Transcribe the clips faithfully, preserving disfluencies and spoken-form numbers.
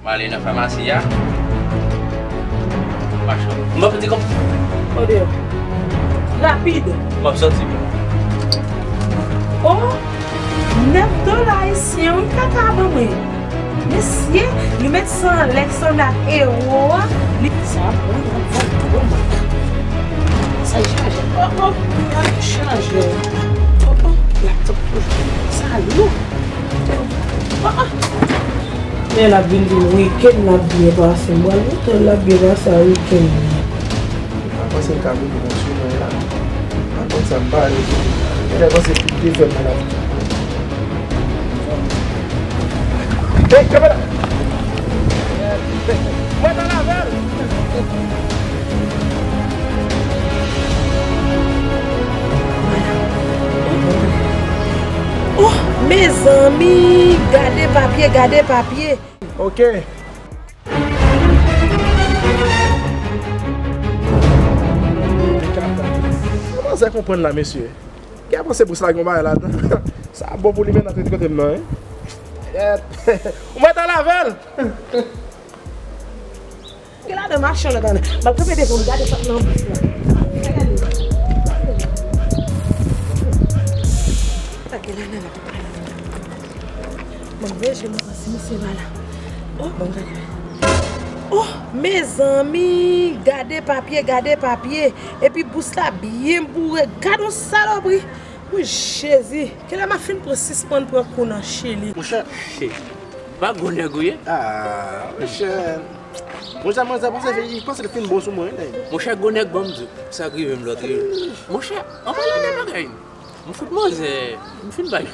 M ale nan famasi a. M ap di kòm. Odeyò. Rapid. M ap sòti. Oh, nèf dola ayisyen wi kaka ban mwen. Mesye, li met san lèk sanble ak ewo a. Li sa bon, bon, bon, bon. Sa chaje. Oh, oh, chaje. Oh, oh, laptop toujou. Sa lou. Oh, oh. Men l ap vin di m wikenn l ap byen pase. M pral montre l l ap byen pase a wikenn. M pa panse l ka vin bon sou mwen la. M pa konn sa m pale. Genlè panse tout te fè mal ap. Hey, kamera! Mwen ta lavel! Oh, mezanmi, gade papye, gade papye. Ok. Kòman sa konprann la, mesye? Gen avanse pou sa gen yon bagay ladan. Sa bon pou li menm nan tèt kote m nan, wi. Ou mèt al avè l. Gen ladan machin lòt ane. M ap kanpe devan m gade sa k nan bous la. Sa gen ladan la. Mwen vle jwe mwen si misye pa la. Oh, bon, gade. Oh, mezanmi, gade papye, gade papye. Epi bous la byen boure. Gade yon salopri. Wi, Jezi. Kilè m ap fin pran sispann pran kou nan Chili? Monchè. Pa gwo nèg ou ye? Ah, monchè. Monchè, manzè panse, li panse li fin bon sou mwen, wi. Monchè, gwo nèg, ban m di w sa k rive m lòt jou. Monchè, ann pale de bagay. M fout manzè, m fin bay.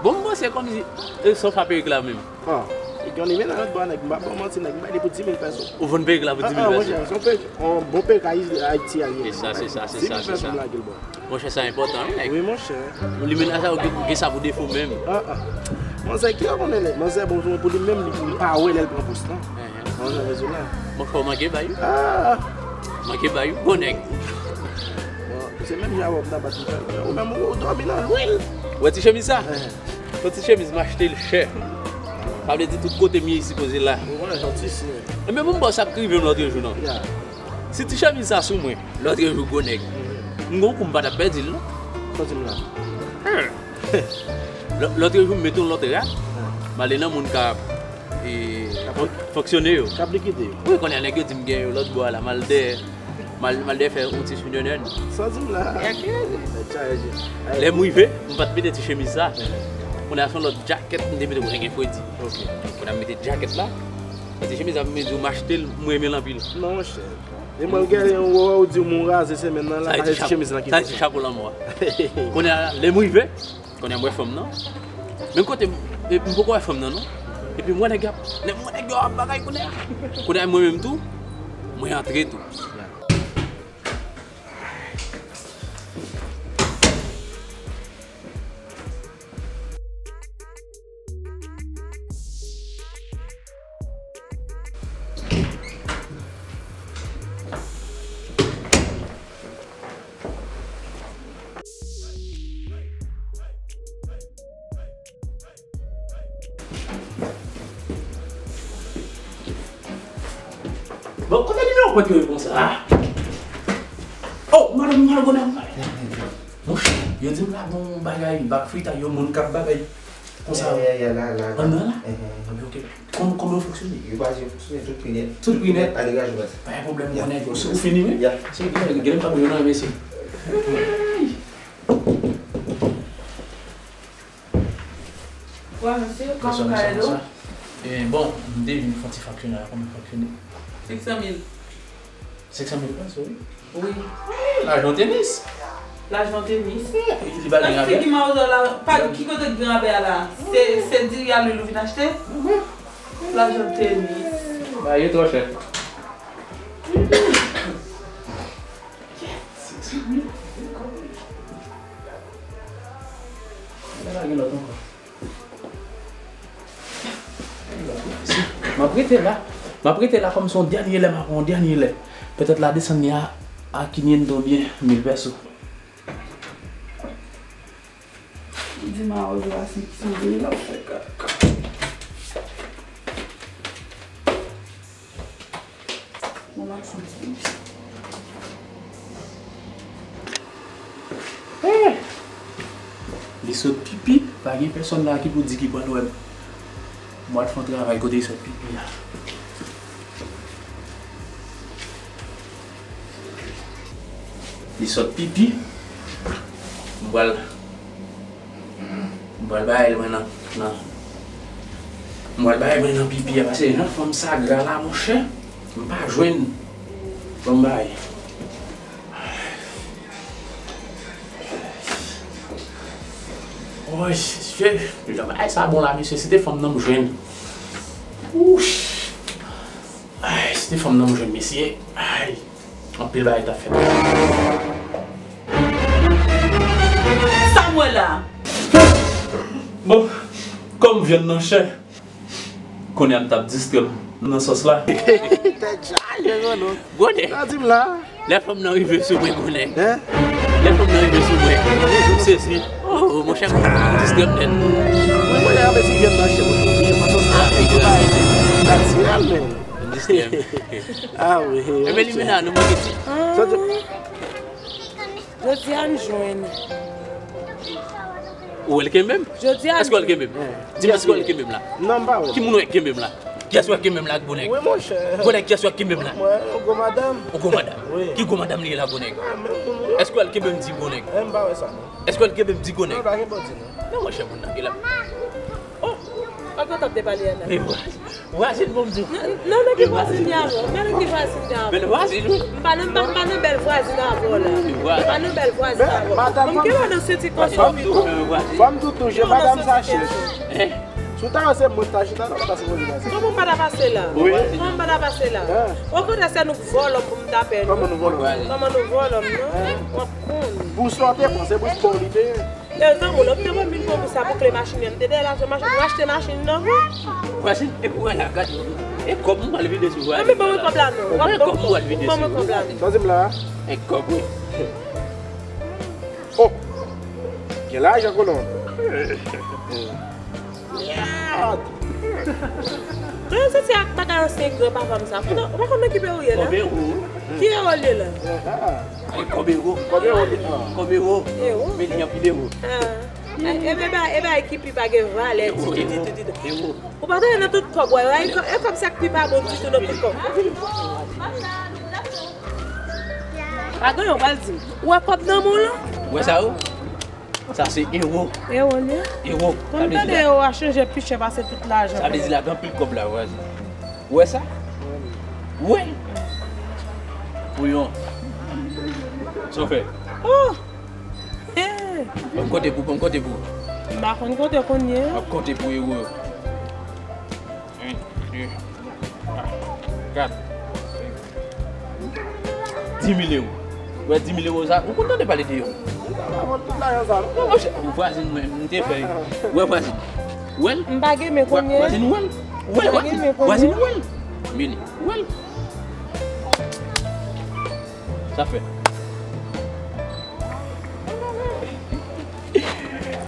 Bon, m panse kòmsi, e, sa w fè perik la menm. Ah, e gen yon nimewo nan lòt bò, nèg, m pa ba w manti, nèg, m bay li pou dis mil pèso. Ou vann perik la pou dis mil pèso? Ah, ah, monchè, se yon perik, yon bon perik Ayi-, Ayiti a ye. Se sa, se sa, se sa, se sa. Dis mil pèso m lage l bò. Monchè, sa enpòtan, wi, nèg. Wi, monchè. Limena sa, ou gen, ou gen sa pou defo menm. Ah, ah. Manzè, ki lè konnen nèg? Manzè, bon, pou li menm, li, li pa wè lè l pran bous lan. Enhen. Manzè, bezwen la. Monchè, ou manke bay, wi. Ah. Manke bay, wi, gwo nèg. Bon, se menm jan avè w m ta bat m fè. Ou menm, ou dòmi nan lwil. Ou wè ti chemiz sa? Enhen. Yon ti chemiz m achte l chè. Sa vle di tout kote m ye sipoze la. Ou konnen sa w ti si. Ebyen, bon, m ba w sa k rive m lòt jou, non. Ya. Si ti chemiz sa sou mwen, lòt jou gwo nèg. Mhm. M gon kou m pa t ap pèdi l, non. Santi m la. Hen. Lò-, lòt jou m mete yon lòt rad. Hen. M ale nan moun k ap, e, k ap fon-, fonksyone yo. K ap likide yo. Wi, konnen nèg yo di m gen yo lòt bò a la, m al dèyè. M al, m al dèyè fè yon ti swinyonnen. Santi m la. Nèg chaje. Lè m rive, m pa t mete ti chemiz sa. Kounye a se yon lòt djakèt m te mete kounye a gen fredi. Ok. Kounye a m mete djakèt la. Ti chemiz la, m di w m achte l, m renmen l anpil. Non, monchè. E mwen, m gade yon wè w di w m raze semèn nan la, sa e ti chemiz lan ki fè sa. Sa e ti chapo lanmò a. Kounye a, lè m rive, kounye a m wè fanm nan. Menm kote m, e, m poko wè fanm nan, non. Epi m wè nèg y ap, lè m wè nèg yo ap bagay kounye a. Kounye a mwen menm tou, mwen antre tou. Bon, kote nimewo pòt yo ye konsa? Oh, madanm, madanm, madanm. Monchè, yo di m la gon bagay, bak fritay, yon moun k ap bagay. Konsa. Ya, ya, ya, la, la, la. Anndan la? Enhen, enhen. Anben, ok. Kòm, kòman yo fonksyone? Yo pa jen fonksyone, tout pri nèt. Tout pri nèt? Pa degaje w, baz. Pa gen pwoblèm, konnen. Ou fini, wi? Ya. Se byen, gen m pa pou yo nan, mesye. Wa, mesye, kòman ka ede w? E, bon, m te vin fè yon ti fonksyone la, kòman fonksyone? Senk san mil. Senk san mil francs, wi. Wi. Lajan tenis. Lajan tenis. Li pa gen rabè. Figi mawozo la, pa ki kote k gen rabè a la? Se, se diri a lwil ou vin achte? Lajan tenis. Ba, yo twò chè. Gade la, gen lòt ankò. M ap rete la. M ap rete la kòm se yon dènye lè, m ap pran yon dènye lè. Petèt la desann li a, a quinientos oubyen mil pèso. Di mawozo a senk san mil, l ap fè kaka. Li sot pipi, pa gen pèsòn la ki pou di ki pral wè m. M pral fè yon travay kote li sot pipi a. Li sot pipi. M pral, m pral bay mwen nan, nan. M pral bay mwen nan pipi a, paske jan fanm sa gra la, monchè. M pa jwenn. Ban m bay. Woy, mesye, jan bagay sa bon la, mesye, se te fanm nan m jwenn. Wouch. Ay, se te fanm nan m jwenn, mesye. Ay, anpil bagay t ap fèt. Sa m wè la? Bon, kòm vyann nan chè, kounye a m t ap distrè m nan sòs la. Tèt chaje, gwo nèg. Gwo nèg. Sa di m la. Lè fanm nan rive sou mwen, gwo nèg. Hein? Lè fanm nan rive sou mwen, m sezi. Oh, monchè, m distrè m nèt. Mwen, mwen, mwen, si vyann nan chè, mwen, mwen, mwen, mwen, mwen, natirèl, men. M distrè m. Ah, wi, wi. Ebyen, limena, nou manke ti. Sa di. Jodi a m jwenn. Ou wè l kenbe m? Jodi a m jwenn. Èske w wè l kenbe m? Di m, èske w wè l kenbe m la? Non, m pa wè l. Ki moun w wè k kenbe m la? Kiyès w wè k kenbe m la, gwo nèg? Wi, monchè. Gwo nèg, kiyès w wè k kenbe m la? Mwen, yon gwo madanm. Yon gwo madanm? Wi. Ki gwo madanm li ye la, gwo nèg? Ah, menm moun wi. Èske w wè l kenbe m, di gwo nèg? Eh, m pa wè sa, non. Èske w wè l kenbe m, di gwo nèg? Non, pa gen bandi, non. Non, monchè, moun nan ki la. Oh! Pa gen w t ap depale a la. E vwa-, vwazin, bon, m di w. Non, non, ki vwazin li avè w? Men ki vwazin li avè w? Men vwazin, wi. M pa nan, m pa, m pa nan bèl vwazin avè w la. M pa nan bèl vwazin avè w. Bon, m gen w nan senti konsa. Fò m tou, fò m tou touche madanm sa chèch. Si w ta wè se mwen k ta chita la, w pa ta sipoze pase. Kòman m pa ta pase la? Wi. Kòman m pa ta pase la? Okontrè, se nou k vòlò m pou m ta pè nou. Kòman nou vòlò? Kòman nou vòlò m, non? W ap konn. Pou sa w te panse, pou sa w li te ye. E, zanmi w, lè m te wè mil franc pou sa, pou kle machin nan, m te dèyè lajan machin, m achte machin nan, wi. Vwazin, e pou wè la, gade. E kòb m pral vide sou vwazin. Anben, ban mwen kòb la, non. W ap ban m kòb, ban mwen kòb la, non. Sa w di m la? E kòb, wi. Oh! Gen lajan, kolon. Mèd! Mwen santi ak bagay ansyen granpapa m sa. Ou pa konn nan ki peyi w ye la? Kòb ewo. Ki ewo l ye la? Kòb ewo. Kòb ewo. Kòb ewo. Ewo. Men li anpil ewo. Ah. E, e, e ba, e ba ki pi pa gen valè ditou, ditou, ditou. Ewo. Ou pa tande nan tout kòb, wè, wè, e kòb, e kòb sa k pi pa bon ditou nan tout kòb. Pa gen yon pral di m. Ou wè kòb nan men w lan? Ou wè sa yo? Sa se ewo. Ewo l ye? Ewo. Sa vle di la, ewo a chanje pi chè pase tout lajan. Sa vle di la, gen anpil kòb la, vwazin. Ou wè sa? Ou wè l? Kouyon. Sa w fè? Oh! Hey! Ban m konte pou, ban m konte pou. M pa konn konte kounye a. M ap konte pou ewo yo. Yon, de, twa, kat, senk. Dis mil ewo. Ou wè dis mil ewo sa? Ou konn tande pale de yo? Ou pa vòlò tout lajan sa, non. Non, monchè, vwazin mwen, m te fè. Ou wè vwazin? Ou wè l? M pa gen men kounye a. Vwazin, ou wè l? Ou wè l, vwazin? Vwazin, ou wè l? Mili, ou wè l? Sa fè.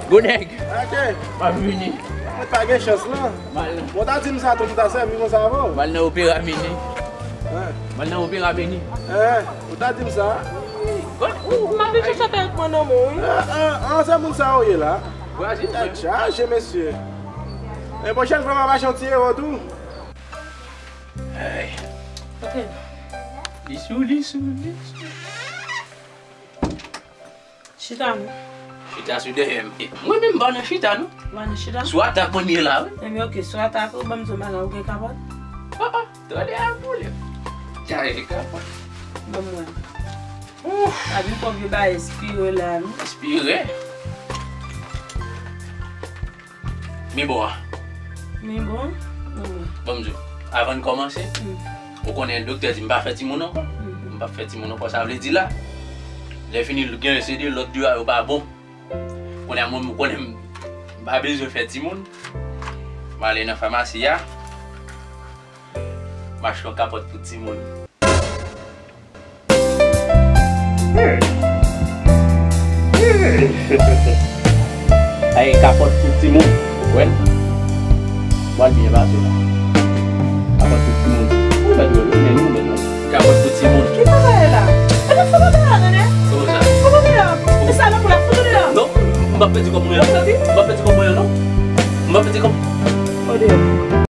Gwo nèg. Ok. M ap vini. Mwen pa gen chans, non. M al nan. Ou ta di m sa tou, m ta sèvi konsa avè w. M al nan opera vini. Hein? M al nan opera vini. Hein? Ou ta di m sa. Ou, ou, m ap vin chèche apèl mwen nan men w, wi. Ah, ah, ah, se moun sa ou ye la. Vwazin, tèt chaje, mesye. Men pwochèn fwa, m ap achte yon ti ewo tou. Ay. Ok. Lisou, lisou, lisou. Chita non. Chita sou dèyè m. Mwen menm m pa nan chita non. Ou pa nan chita? Sou atak mwen ye la wi. Ebyen ok, sou atak ou ban m di w bagay, ou gen kapòt? Oh oh, tande a boule. Tande kapòt. Ban m wè. Ouf. Abi kòb yo ba espire la non. Espire. Mi bon an. Mi bon? Bon. Ban m di w, avan n kòmanse, ou konnen doktè di m pa fè timoun ankò. M p ap fè timoun ankò, sa vle di la, lè fini gen se de lòt de a yo pa bon. Kounye a mwen, m konnen m pa bezwen fè timoun. M ale nan famasi a. M achte yon kapòt pou timoun. Ay, kapòt pou timoun. Wè l? Wè l byen pase la. Kapòt pou timoun. Ou mèt wè l, men nou mèt wè l. Kapòt pou timoun. Ki sa sa ye la? E nou fout nou deyò, tande? Kòman sa? Fout nou deyò. E sa nan kou la, fout nou deyò. Non. M p ap pèdi kòb mwen an. M p ap pèdi kòb mwen an, non. M p ap pèdi kòb. Odè.